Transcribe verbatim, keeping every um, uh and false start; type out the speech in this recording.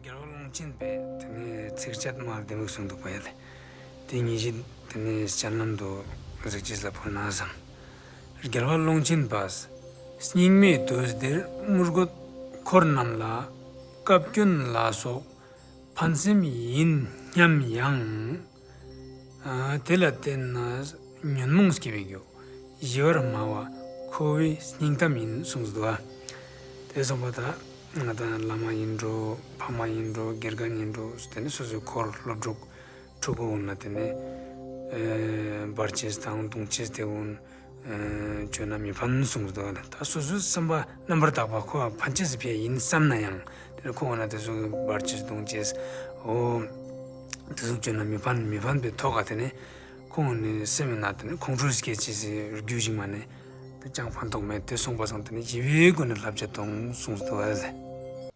རྒྱལ་བ་ཀློང་ཆེན་པའི་དེ་ནས་ཚིགས་བཅད་མ་ལྡེ་མིག་གསུངས་འདུག་པ་ཡ་ལེ། དེ་ཉིད་ཀྱི་དེ་ནས་སྤྱན་ལམ་དུ་གཟིགས་ཅེས་ལ་ཕུལ་ན་བསམ། རྒྱལ་བ་ཀློང་ཆེན་པ། སྙིགས་མའི་དུས་འདིར་དམུ་རྒོད་འཁོར་རྣམས་ལ། བཀའ་བཀྱོན་ལ་སོགས་ཕན་སེམས་ཡིན་སྙམ་ཡང་། དེ་ལ་བརྟེན་ནས་ཉོན་མོངས་སྐྱེ་བའི་རྒྱུ། ཞི་བར་སྨྲ་བ་ཁོ་བོའི་སྙིང་གཏམ་ཡིན་གསུངས་འདུག་པ། དེ་གསུངས་པ་ད་ང་དང་བླ་མ་ཡིན་འགྲོ་ཕ་མ་ཡིན་འགྲོ་དགེ་རྒན་ཡིན་འགྲོ་དེ་ནས་སོ་སོའི་འཁོར་སློབ་ཕྲུག་ཕྲུ་གུ་འོ་ན་དེ་ནས་འབར་ཅེས་དང་བརྡུང་ཅེས་དེ་འོ་ན་བཅོས་ན་མི་ཕན་གསུངས་འདུག་ད་སོ་སོའི་བསམ་པ་རྣམ་པར་དག་པ་ཁོ་ཕན་ཅེས་སི་ཕི་ཡ་ཡིན་བསམ་ན་ཡང་དེ་ནས་ཁོ་འོ་ན་དེ་ཚོ་འབར་ཅེས་བརྡུང་ཅེས་འོ་དེ་ཚོ་བཅོས་ན་མི་ཕན་མི་ཕན་པའི་ཐོག་ག་དེ་ནས་ཁོ་འོ་ན་སེམས་ན་དེ་ནས་ཁོང་ཁྲོ་སྐྱེ་ཅེས་སི་རྒྱུ་ཞིག་མ་ནས་དེ་ཅང་ཕན་ཐོགས་མེད་དེ་གསུངས་པ་སང་དེ་ནས་ཞི་བའི་སྒོ་ནས་བསླབ་བྱ་གཏོང་གསུངས་འདུག་པ་ལེ།